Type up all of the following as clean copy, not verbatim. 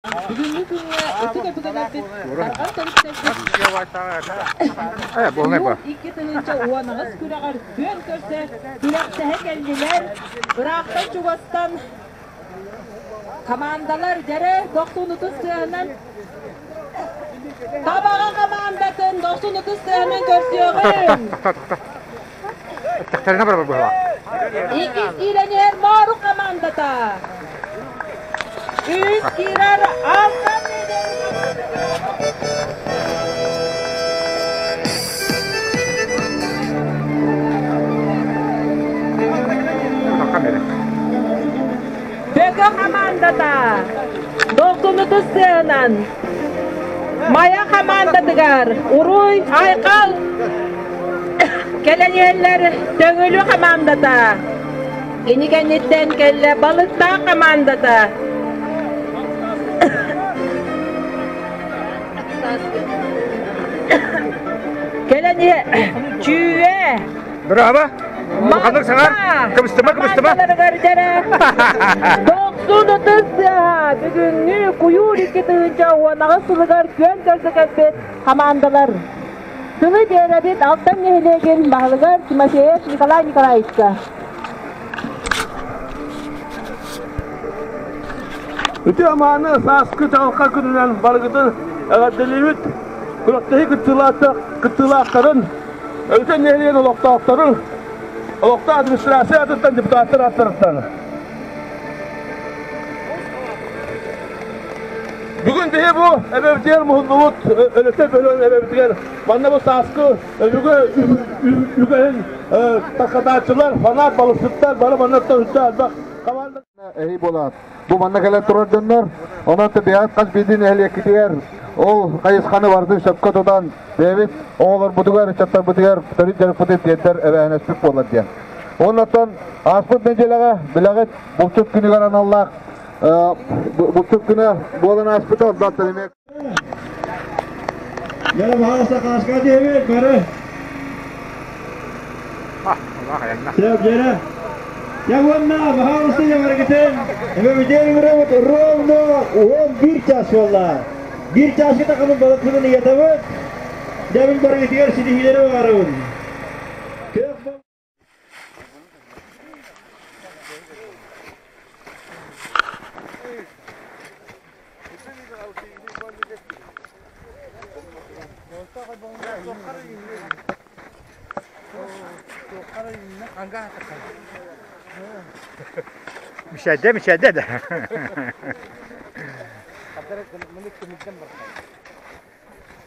Бүгүҥҥү күҥҥэ ытык өбүгэлэрбит тарҕан төрүттэрбит 2018 күрэҕэр күөн көрсө күрэхтэһэ кэллилэр. Ыраахтан-чугастан командалар дьэрэ дохсун ытыс тыаһынан Табаҕа командатын дохсун ытыс тыаһынан көрсүөҕүҥ. Тэхтэринэ барар быһалаах. Иккис киирэн иһэр Моорук командата. Үс киирэр Алтан Бөкө командата Долгунутус сыанан Майа командатыгар Уруй Айхал Кэлэн иһэллэр Төҥүлү хамаандата. Кини кэнниттэн кэллэ Балыктаах хамаандата. Кэлэн иһэ Чүүэ. Браво! Улаханнык саҥар! Кыбыстыма, кыбыстыма! Дохсун ытыс тыаһа бүгүҥҥү куйуур 2018 сылыгар күөн көрсө кэлбит хамаандалар. Тылы биэрэбит Алтан нэһилиэгин баһылыгар Тимофеев Николай Николаевичка. Үтүө мааны сааскы чаҕылхай күнүнэн барыгытын эҕэрдэлиибит! Күрэхтэһии кыттыылаахтарын, Өлүкэн нэһилиэгин олохтоохторун, олохтоох администрация аатыттан депутаттар ааттарыттан. Бүгүн биһи бу эбэбитигэр муһуннубут, Өлөксөй бөһүөлэгин эбэбитигэр манна бу сааскы өбүгэ үгэһин тархатааччылар, фанат балыксыттар бары маннаттан үстэ элбэх команда Эһи буолаат. Бу манна кэлэн турар дьоннор, онон бэйэҕит хас биирдии нэһилиэккитигэр ол хайысханы барытын сөпкө тутан, бэйэбит оҕолорбутугар, ыччаттарбытыгар төрүт дьарыкпытын тиэрдэр эбээһинэспит буолар диэн. Оннуттан ааспыт нэдиэлэҕэ билэҕит булчут күнүгэр аналлаах булчут күнэ буолан ааспыта онтон эмиэ Дьэ, баҕаласта хааска диэбит, бары. Сөп, дьэрэ. Дьэ, уонна баҕаласта дьэ Эбэбитин ыҥырабыт ровно 11 час буолла. Биир чааска тахамын балыкпытын ыйатабыт. Дьэ, мин барыгытыгар ситиһиилэри баҕарабын. Мишәдә, мишәдә дә.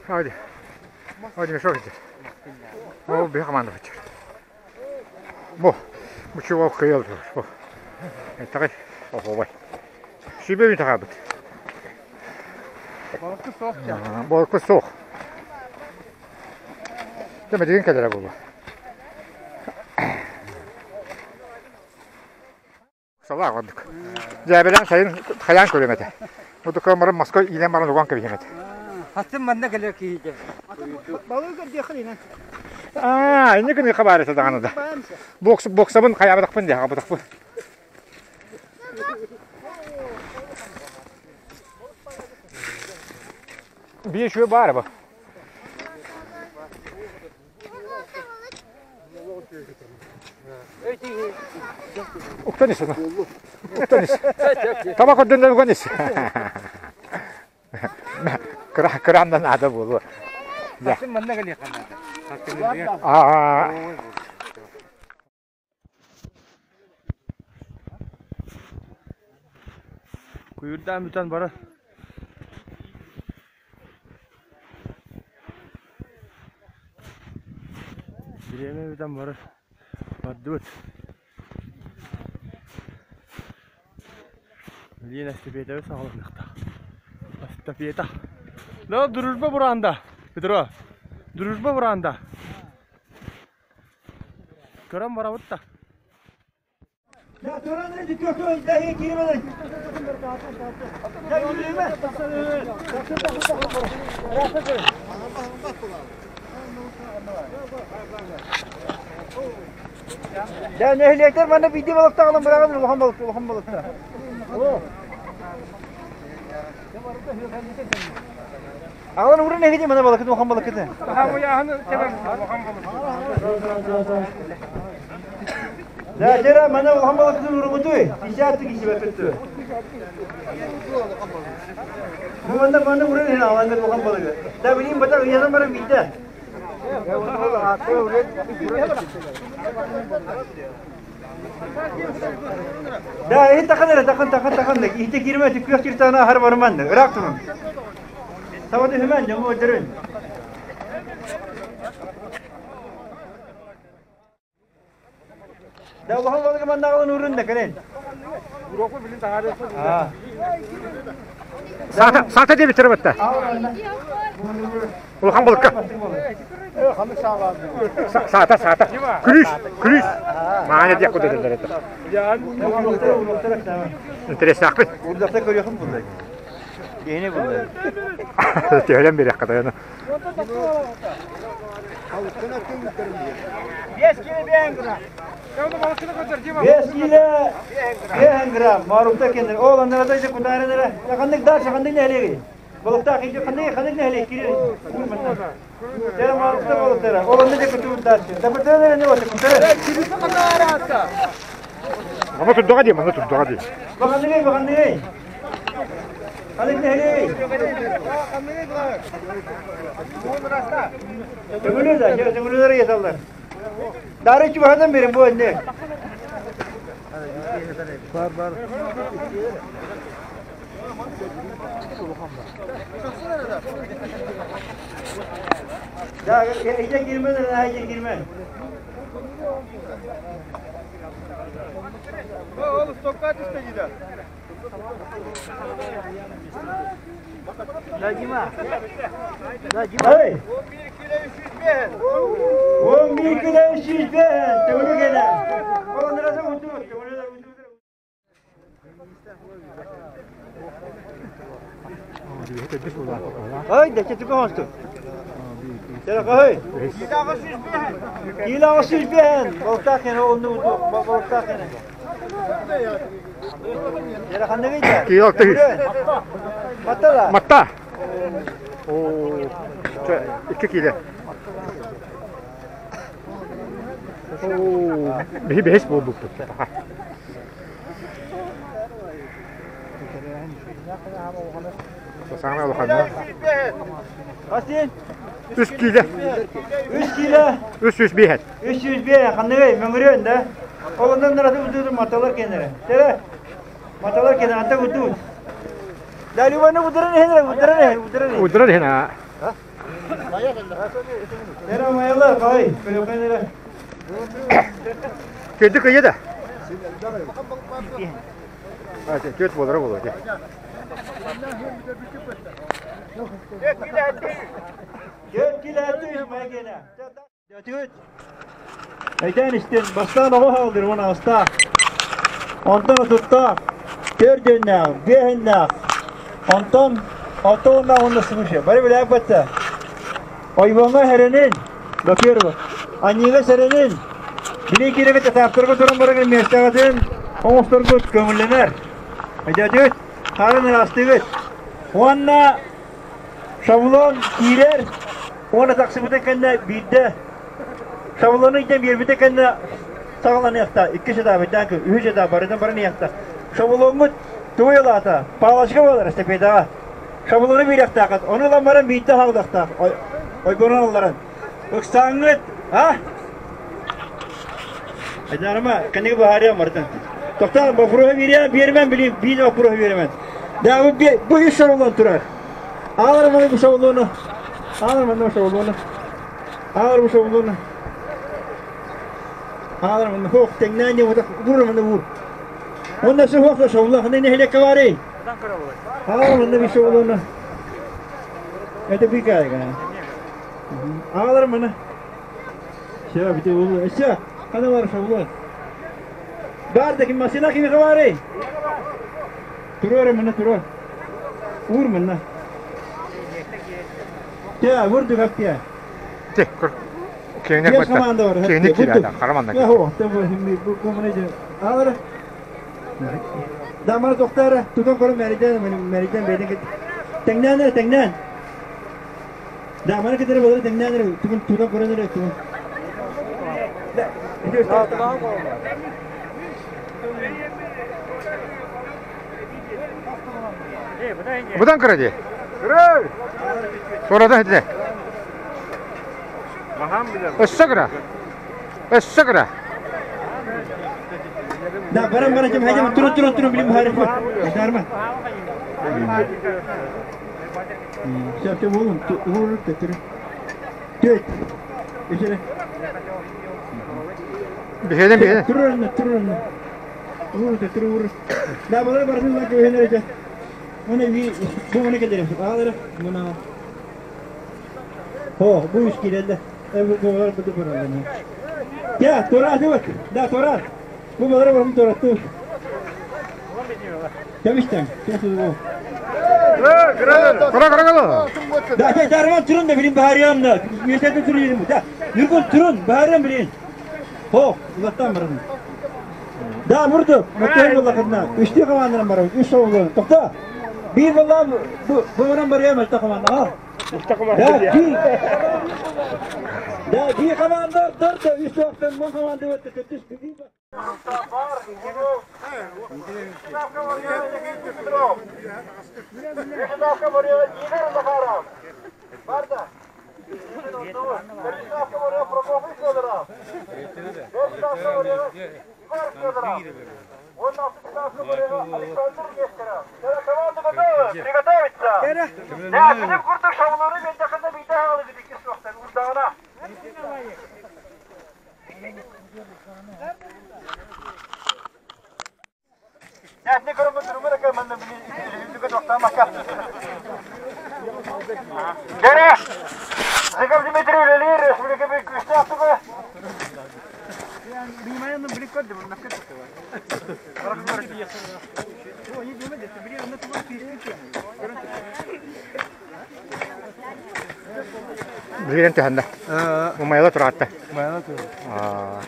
Hadi. Hadi мешок здесь. О, бих команда хочет. Бу, бу чувак кыйыл тур. Бу. Тагай, охобай. Сүбэ ми тагабыт. Балыкты соқ. Балыкты соқ. Дeme деген кэлэрэ буолуо. Салаа курдук. Дьээбэлээн сайын хайаан көрүөм этэ. Бу тукка маска иилэн баран уган кэбиһиэм этэ. Хастын манна кэлэр киһитэ. Балыгы көрдүөххэ инэн. Аа, инни күнү хабар этэ даҕаны да. Бокс боксабын хайаабатахпын дии, хабатахпын. Биир үчүгэй баар бу. Уктан ис Уктан ис. Таба көрдүннэр уган ис. Кыраандан наада буолуо. Манна кэлиэххэ наада. Куйуурдаан бүтэн бары бириэмэ бүтэн бары бардыбыт. Билигин эстафетабыт саҕаланыахтаах. Эстафета. Да, дружба буранда. Петро, дружба буранда. Көрөн барабыт да. Дьэ, нэһилиэктэр манна биирдии балыктаах ылан быраҕан улахан балыкта, улахан балыкта. Аҕалан урун эһиги мана балакыт улахан балакыты. Да, дера мана улахан балакытын уругутуй. Десятый киһи баппытту. Бу манна манна урун эһин аҕалан улахан балыгы. Да, билим батар ыйанан баран биирдэ. Да, иһит тахан эрэ, тахан, тахан, тахан. Иһите киирмэ, түккүөх киртаана аһар барыман. Ыраах турун. Саба түһүмэн, дьоҥҥо өлдөрүн. Да, улахан балыгы маннааҕылан уурун да кэлин. Саата, саата диэбиттэрэ батта. Улахан балыкка. Саата, саата. Күлүүс, күлүүс. Маана диэх курдук этэллэр этэ. Интереснээхпит. Урдахта көрүөхүм буллай. Киһини буллай. Төһөлөн бириэххэ тойону. Бес кило, 5 грамм. Марукта кенер. Ол аннарада ise кутаарынара. Ханнык дальше ханнык нэһилиэги? Балыктаах иди ханнык ханнык нэһилиэк кири. Тера марукта балыктара. Ол анны же кутуут дальше. Дапытыанара не вот кутара. Мана турдаҕа дии, мана турдаҕа дии. Баханныгай, баханныгай. Ханнык нэһилиэги? Төҥүлү да, төҥүлүлэр яталлар. Дары чугаһатан берин бу энне. Бар бар. Да, иже girme, иже girme. Oğlum stokka düştü gider. Hey. 11 kilo 305. Төҥүлү кэлэ. Олоннараса унту, төҥүлү унту. Ой, да четүкө хосту. Тера кой. Кило 305. Болтак ene онну унту, болтак ene. Тера ханныгы да? Кило 600. Матта да. Матта. Оо, 2 кило. Оо, биһи бэһис буолбуппут. Саамай улаханна. Хастин? 3 кило. 3 кило. 305. 305 ханныгы мөҥүрүөн да. Ол оннан нараты утуутун маталар кенере. Тере. Маталар кенере анта утуут. Да Любаны ударан хенере, ударан хенере, ударан. Удрар хена. Тере маялар калай, көлөкөнере. Кеди кыйы да. Төт болары болар. Кеп киләтү мәгенә. Ятыгыт. Әйтән истен бастан оҕо хаалдыр уон аста. Онтон отутта төрдүннээх, биэһиннээх. Онтон алтауоннаах уонна свыше. Бары билээк батта. Ойбоҥҥо сэрэнин, во-первых, анньыыга сэрэнин. Били киирэгит этаптарга туран барыгын миэстэҕитин оҥосторгут көҥүллэнэр. Өйдөөтүгүт? Хаарын ыраастыыгыт. Уонна шаблон киирэр уонна тахсыбыта кэннэ биирдэ шаблону ийтэн биэрбитэ кэннэ саҕаланыахта. Иккис этап, үһүс этап барытын баран иһиэхтэ. Шаблоҥҥут тугу ылаата? Палочка буолар эстафетаҕа. Шаблону биэриэхтээххит. Ону ылан баран биирдэ хаалыахтаах. Ойбонун алларан. Ыксааҥҥыт, а? Айдарыма, кэнниги быһаарыам барытын. Тохтоо, боппуруоһу биэриэм, биэримэн билим, биир боппуруоһу биэримэн. Да, бу, бу үс шаблон турар. Аалар маны бу шаблону. Аалар маны шаблону. Аалар бу шаблону. Аалар маны хоох тэҥнээн диэн уур маны уур. Онно суох шаблон, ханна нэһилиэккэ баарый? Аалар маны бу шаблону. Это бикайга. Аалар маны. Все, бите улу. Все, хана бар шаблон. Бар да ким машина кими баарый? Туруор мына туруор. Уур мына. Те, вурду как те. Те, көр. Кеңнек Бес команда бар. Кеңнек килә, караманда. Я хо, тем бу бу мына же. Алар. Дамар доктора, тутан көрө мәриден, мәриден беден кет. Тэҥнээн эрэ, тэҥнээн. Да, маны кытары балары тэҥнээн эрэ, тугун тутан көрөн эрэ, тугун. Да, Быдан кыра дии. Туората этилэ. Өссө кыра. Өссө кыра. Да, баран баран ким хайдам турun турun турun билим харif. Дарма. Сөп сөп болун уурун төтүрү. Төт. Үчүрэ. Биһиэнэ биһиэнэ. Турun турun. Уурун төтүрү уурун. Да балар барсын ла көһөнөр эче. Мына ви бу мына келер. Аалары мына. Хо, бу үс кирелде. Бу балар бу баралар. Я, тора дыбыт. Да, тора. Бу балар барым торатты. Кемиштен. Кесу бу. Кыра кыра кыра. Да, да, дарман турun да билин баарыям да. Üyesete turun yedim. Да, Yurgun turun баарыям билин. Хо, улаттан барым. Да, мурду. Мөттен болла кырна. Үстü командадан барым. Үч oldu. Токта. Bir болла бу бу барыям алта команда. Да, bir. Да, bir команда dört, üç тоқтан мың команда өтті. Төттүс Приготовиться! Да, bizim kurduk şavları ben yakında bir daha alıp iki soktan urdağına. Ne görümü durumu da kalmanı bilin toxtamaka. Gere! Zıkım Dimitri Leli, Respublika bir güçlü yaptı be. Билген түһэннэ. Умайла тураатта. Умайла тураатта. Аа.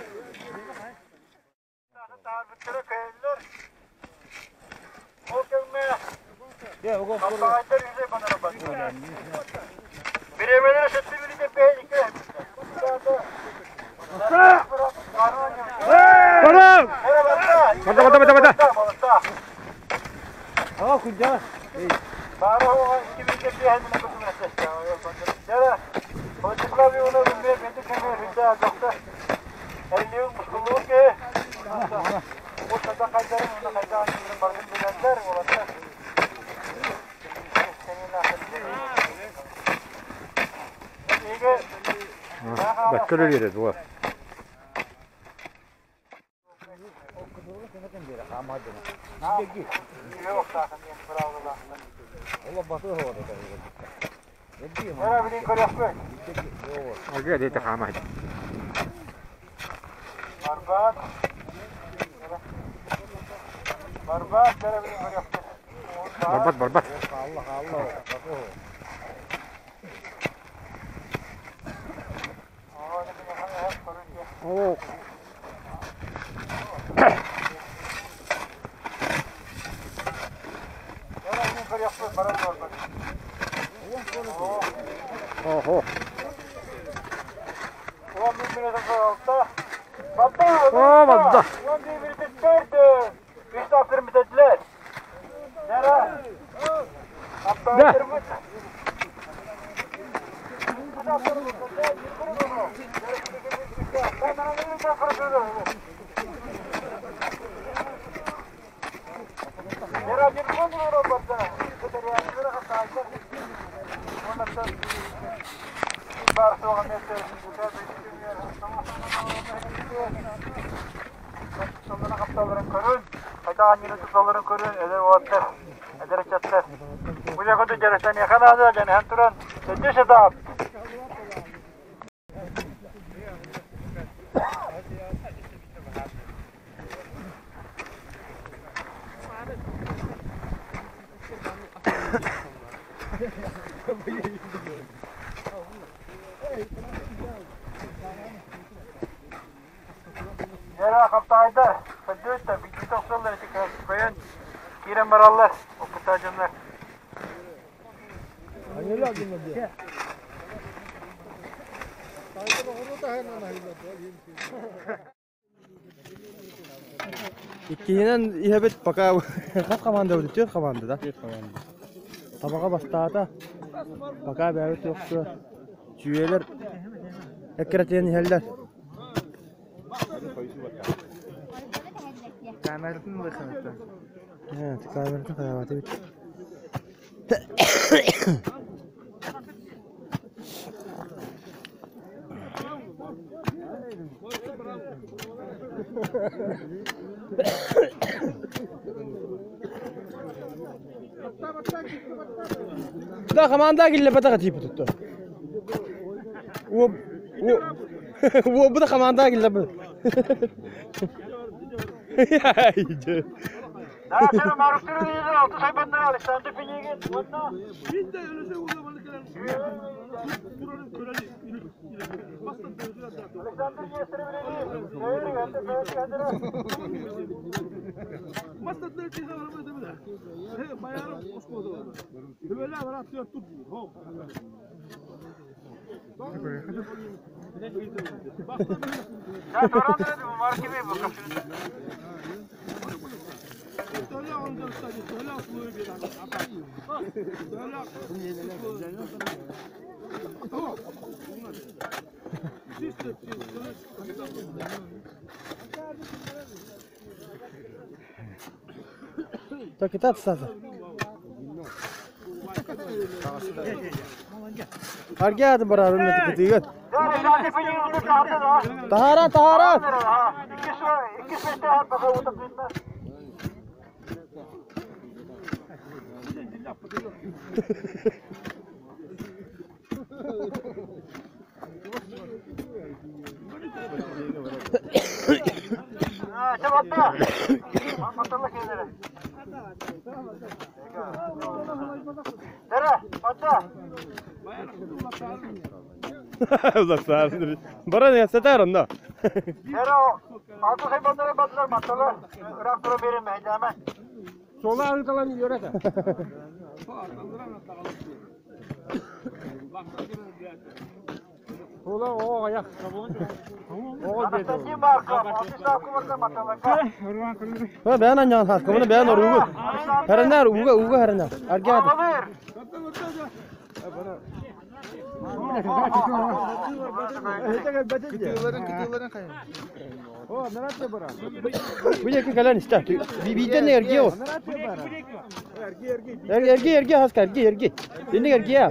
Барам! Бата бата бата бата. Баккөлөр ерет буга. Алга дейт хаамай. Барбат барбат. Оо. Охо. О, бадда. Да. Иккиһинэн иһэбит пока хас команда будет? Түөрт команда да? Түөрт команда. Табаҕа бастаата. Пока бэйэбит туохтуа. Чүүйэлэр эккирэтиэн иһэллэр. Камератын выханатта. Нет, камератын хайаабата бит. Да, команда киллэрбэтэх этииппит тутту. Уобу да команда киллэрбит. Так и так сразу. Аргиады барар үммет. Таһара, таһара! Баран сатар онно. Sola arıtalan yörete. Sola o ayak. Ha бэйэн анньаан хааскабына бэйэн оруугу. Хэрэнээр ууга ууга хэрэнээр. Аргиады. Бу екі кэлэн истэ. Биитэн эргиэ ол. Эргиэ эргиэ хаска эргиэ эргиэ. Инник эргиэ.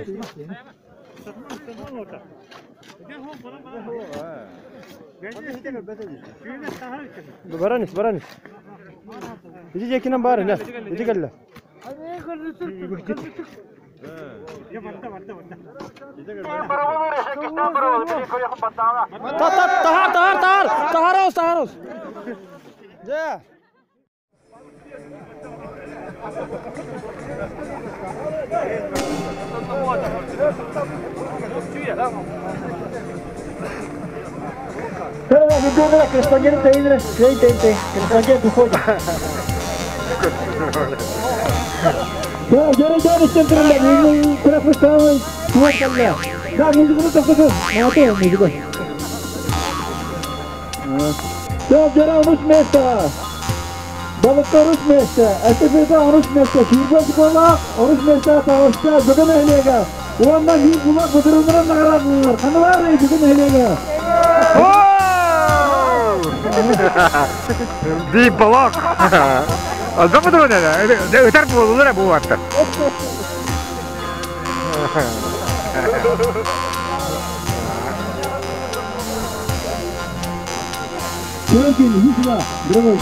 Баранис баранис. Иди жекинен бары не. Иди кэллэ. Та та тахар тахар тахар. Тахарос тахарос. Дьэ. Balıklar 13 metre, STP'de 13 metre, Şirbaz Kola 13 metre, Tavuşta, Bugün Ehliyega. Ulandan bir bulak budurunlara nagaradırlar. Kanı var ya Bugün Ehliyega. Bir balak. Aldı mı da ne? Öter bulurlar bu vardı. Çünkü hiç var. Bravo.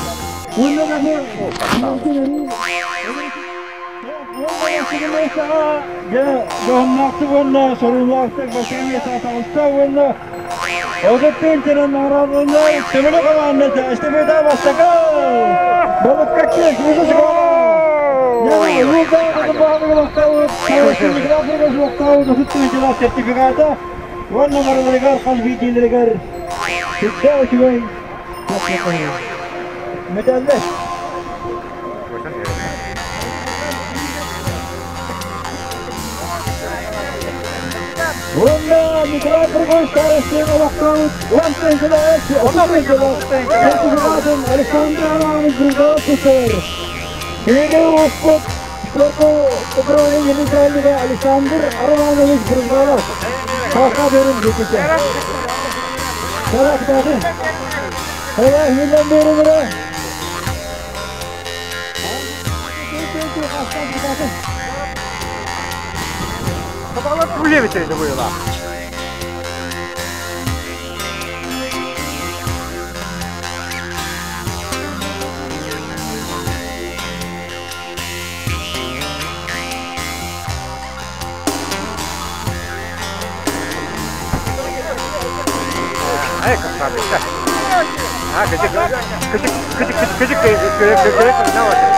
Medaller. Уонна Николай Прокофьевич Старостин олохтообут 10 тыһыынчалаах, 30 тыһыынчалаах сертификатын Александр Романович Брызгалов туттарар. Биһиги улууспут спорка управление начальнига Александр Романович Брызгалов. Саха берин дикиче. Сарактаты. Хайа хилен берин. Табалар түле биtirdi bu yıla. Ay kapatmışlar. Ha küçük küçük küçük küçük küçük küçük küçük ne var?